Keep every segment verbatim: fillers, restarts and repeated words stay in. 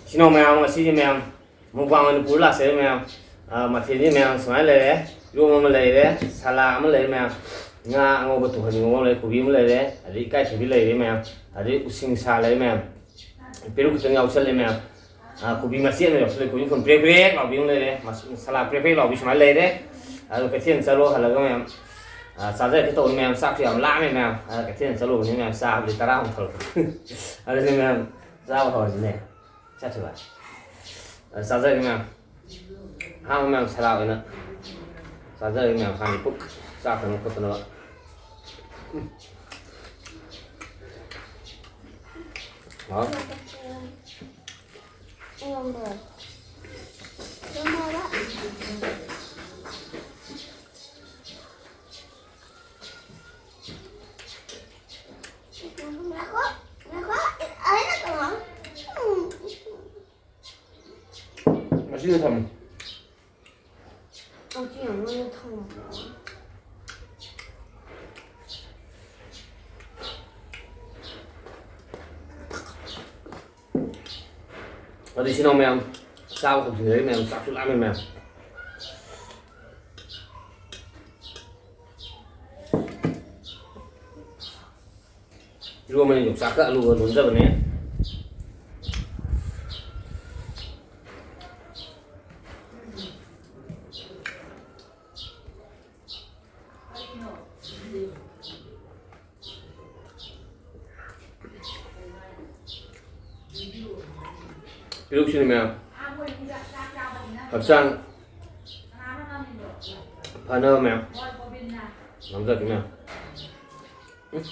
ꯏꯆꯤꯟ ꯏꯅꯥꯎ ꯃꯌꯥꯝ, ꯉꯁꯤꯗꯤ ꯃꯌꯥꯝ ꯃꯨꯛꯕꯥꯡ ꯃꯅꯤꯄꯨꯔ ꯂꯥꯛꯆꯔꯦ ꯃꯌꯥꯝ꯫ ꯑ, ꯃꯊꯦꯜꯗꯤ ꯃꯌꯥꯝ ꯁꯨꯃꯥꯏꯅ ꯂꯩꯔꯦ, ꯏꯔꯣꯝꯕ ꯑꯃ ꯂꯩꯔꯦ, ꯁꯂꯥꯗ ꯑꯃ ꯂꯩꯔꯦ ꯃꯌꯥꯝ, ꯉꯥ ꯑꯉꯧꯕ ꯇꯨꯡꯍꯟꯕꯤ ꯉꯧꯕ ꯑꯃ ꯂꯩꯔꯦ, ꯀꯣꯕꯤ ꯑꯃ ꯂꯩꯔꯦ, ꯑꯗꯩ ꯏꯀꯥꯏꯊꯕꯤ ꯂꯩꯔꯦ ꯃꯌꯥꯝ, ꯑꯗꯩ ꯎꯁꯤꯡꯁꯥ ꯂꯩꯔꯦ ꯃꯌꯥꯝ, ꯄꯦꯔꯨꯛ ꯈꯤꯇꯪ ꯌꯥꯎꯁꯜꯂꯦ ꯃꯌꯥꯝ꯫ ꯑ, ꯀꯣꯕꯤ ꯃꯆꯦꯠ ꯑꯃ ꯌꯥꯎꯁꯜꯂꯦ, ꯀꯣꯕꯤ ꯐꯨꯜ ꯄ꯭ꯔꯦꯛ ꯄ꯭ꯔꯦꯛ ꯂꯥꯎꯕꯤ ꯑꯃ ꯂꯩꯔꯦ, ꯃꯁ-, ꯁꯂꯥꯗ ꯄ꯭ꯔꯦꯛ ꯄ꯭ꯔꯦꯛ ꯂꯥꯎꯕꯤ ꯁꯨꯃꯥꯏꯅ ꯂꯩꯔꯦ꯫ ꯑꯗꯣ ꯀꯩꯊꯦꯜ ꯆꯠꯂꯣ ꯍꯜꯂꯒ ꯃꯌꯥꯝ, ꯑ, ꯆꯥꯖꯔꯛꯀꯦ ꯇꯧꯕꯅꯤ ꯃꯌꯥꯝ, ꯆꯥꯛꯁꯨ ꯌꯥꯝ ꯂꯥꯝꯃꯦ ꯃꯌꯥꯝ꯫ ꯑ, ꯀꯩꯊꯦꯜ ꯆꯠꯂꯨꯕꯅꯤ ꯃꯌꯥꯝ, ꯆꯥꯕꯗꯤ ꯇꯔꯥꯃꯨꯛ ꯊꯣꯛꯂꯛꯄ꯫ ꯑꯗꯨꯗꯤ ꯃꯌꯥꯝ ꯆꯥꯕ ꯍꯧꯔꯁꯤꯅꯦ꯫ ꯆꯠꯈꯤꯕ꯫ ꯑ, ꯆꯥꯖꯔꯒꯦ ꯃꯌꯥꯝ꯫ ꯑꯍꯥꯟꯕ ꯃꯌꯥꯝ ꯁꯂꯥꯗ ꯑꯣꯏꯅ ꯆꯥꯖꯔꯒꯦ ꯃꯌꯥꯝ꯫ ꯍꯥꯟꯅ ꯄꯨꯛ ꯆꯥꯛꯇꯅꯕ ꯈꯣꯠꯇꯅꯕ꯫ ꯍꯥꯎ꯫ ꯉꯁꯤꯗꯤ ꯊꯝꯃꯨ꯫ ꯉꯁꯤ ꯌꯥꯝ ꯂꯣꯏꯅ ꯊꯝꯃꯣ꯫ ꯑꯗꯨ ꯏꯆꯤꯟ ꯏꯅꯥꯎ ꯃꯌꯥꯝ ꯆꯥꯕ ꯍꯧꯖꯤꯟꯅꯔꯦ ꯃꯌꯥꯝ, ꯆꯥꯛꯁꯨ ꯂꯥꯝꯃꯦ ꯃꯌꯥꯝ꯫ ꯏꯔꯣꯟꯕꯅꯤ, ꯌꯣꯡꯆꯥꯛꯀ ꯑꯂꯨꯒ ꯂꯣꯟꯖꯕꯅꯦ꯫ ꯄꯦꯔꯨꯛꯁꯤꯅ ꯃꯌꯥꯝ ꯍꯛꯆꯥꯡ ꯐꯅꯕ ꯃꯌꯥꯝ ꯅꯝꯖꯔꯛꯀꯦ ꯃꯌꯥꯝ꯫ ꯎꯝ꯫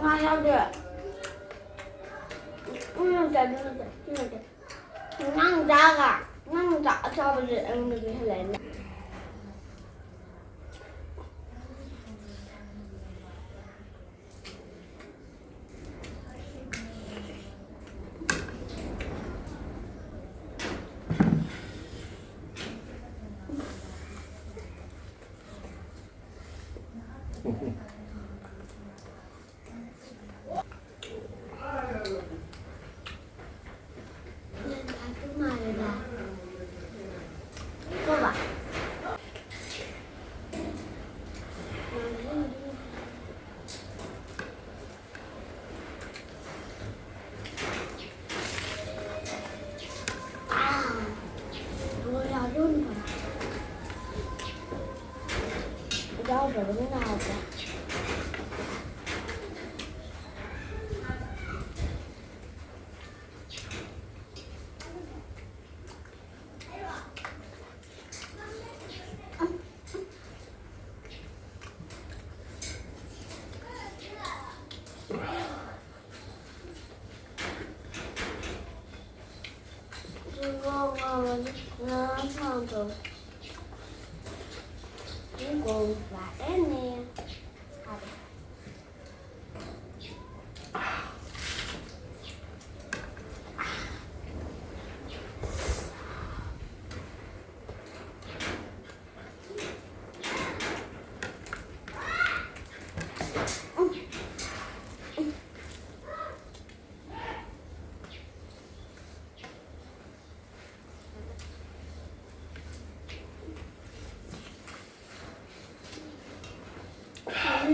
ꯉꯥ ꯌꯥꯎꯗꯦ꯫ ꯎꯝ, ꯅꯠꯇꯦ, ꯑꯗꯨ ꯅꯠꯇꯦ, ꯁꯤ ꯅꯠꯇꯦ꯫ ꯅꯪ ꯆꯥꯒ, ꯅꯪ ꯆꯥꯛ ꯑꯆꯥꯕꯁꯦ ꯑꯩꯉꯣꯟꯗꯒꯤ ꯍꯦꯜꯂꯛꯑꯦꯅꯦ꯫ ꯌꯥꯎꯗ꯭ꯔꯕꯅꯤꯅ ꯍꯥꯎꯇꯦ꯫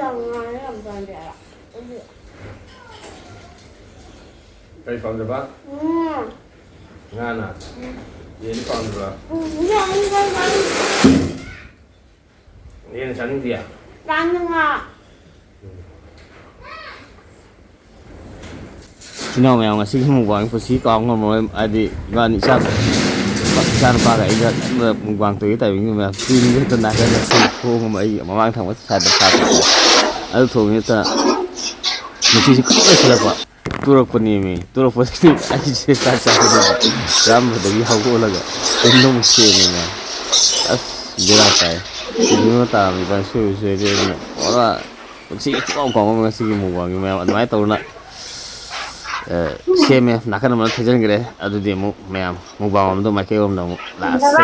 ꯌꯥꯝ ꯉꯥꯡꯉꯦ, ꯌꯥꯝ ꯆꯥꯟꯗꯦ ꯍꯥꯏꯕ꯫ ꯑꯗꯨ ꯀꯔꯤ ꯄꯥꯝꯖꯕ? ꯎꯝ꯫ ꯉꯥꯅ? ꯎꯝ꯫ ꯌꯦꯟꯗꯤ ꯄꯥꯝꯗꯕ꯭ꯔꯥ? ꯎꯝ, ꯌꯦꯟꯗꯤ ꯄꯥꯝꯗꯦ꯫ ꯌꯦꯟ ꯆꯥꯅꯤꯡꯗꯤꯌꯦ? ꯆꯥꯅꯤꯡꯉꯦ꯫ ꯏꯆꯤꯟ ꯏꯅꯥꯎ ꯃꯌꯥꯝ, ꯉꯁꯤꯒꯤ ꯃꯨꯛꯕꯥꯡ ꯄꯨꯟꯁꯤ ꯀꯥꯎ ꯉꯝꯃꯔꯣꯏ꯫ ꯍꯥꯏꯗꯤ ꯏꯕꯥꯅꯤ ꯏꯆꯥ, ꯏꯆꯥ ꯅꯨꯄꯥꯒ ꯑꯩꯒ ꯃꯨꯛꯕꯥꯡ ꯇꯧꯔꯤꯒꯤ timing ꯗꯨ ꯃꯌꯥꯝ ꯇꯤꯟꯁꯦ ꯍꯦꯛꯇ ꯅꯥꯀꯟꯗ ꯁꯨꯝ ꯊꯣꯡꯉꯝꯕ ꯑꯩꯒꯤ ꯃꯃꯥꯡ ꯊꯪꯕ ꯁꯥꯏꯗ ꯁꯥꯕ꯫ ꯑꯗꯨ ꯊꯣꯡꯉꯤ ꯍꯦꯛꯇ ꯅꯨꯡꯁꯤꯠꯁꯦ ꯈꯪꯂꯩ ꯁꯤꯜꯂꯛꯄ꯫ ꯇꯨꯔꯛꯄꯅꯦꯃꯤ꯫ ꯇꯨꯔꯛꯄꯁꯤꯗꯤ ꯑꯩꯁꯦ ꯆꯥꯛ ꯆꯥꯕꯗꯨꯗ ꯆꯥꯔꯝꯕꯗꯒꯤ ꯍꯧꯒꯠꯂꯒ ꯇꯨꯝꯗ ꯑꯃꯨꯛ ꯆꯦꯟꯉꯦꯅꯦ꯫ ꯑꯁ, ꯕꯦꯔꯥ ꯀꯥꯏ꯫ ꯀꯩꯅꯣ ꯇꯥꯕꯅꯤ ꯏꯕꯥꯅꯤ ꯁꯣꯏꯕ ꯁꯣꯏꯔꯦ꯫ ꯑꯗꯨꯅ ꯄꯨꯔꯥ ꯄꯨꯟꯁꯤ ꯏꯀꯥꯎ ꯀꯥꯎꯕ ꯉꯁꯤꯒꯤ ꯃꯨꯛꯕꯥꯡꯒꯤ ꯃꯌꯥꯝ ꯑꯗꯨꯃꯥꯏꯅ ꯇꯧꯗꯅ, ꯑ, ꯁꯦꯝꯃꯦ꯫ ꯅꯥꯀꯟ ꯑꯃꯅ ꯊꯩꯖꯤꯟꯈ꯭ꯔꯦ꯫ ꯑꯗꯨꯗꯤ ꯑꯃꯨꯛ ꯃꯌꯥꯝ ꯃꯨꯛꯕꯥꯡ ꯑꯃꯗ ꯃꯥꯏꯀꯩ ꯑꯃꯗ ꯑꯃꯨꯛ ꯂꯥꯛꯑꯁꯦ꯫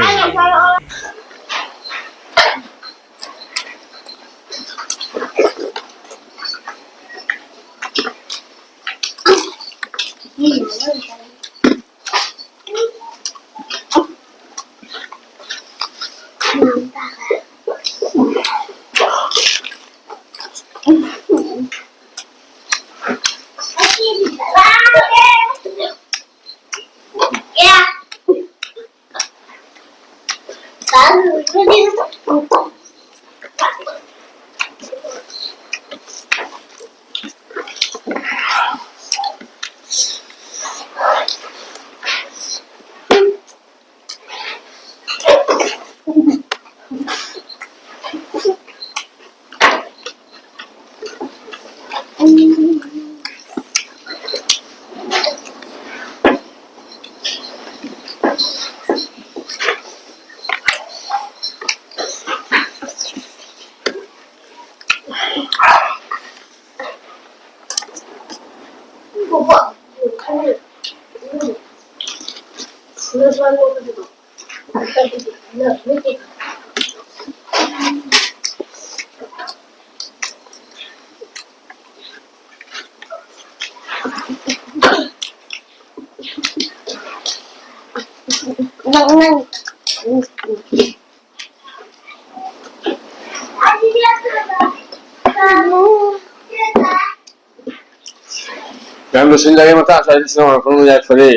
ꯌꯥꯝ ꯂꯣꯏꯁꯤꯟꯖꯔꯒꯦ, ꯃꯇꯥꯡ ꯑꯁ꯭ꯋꯥꯏꯗ ꯁꯤꯅ ꯍꯧꯔꯛꯄ ꯌꯥꯏꯐꯔꯦ꯫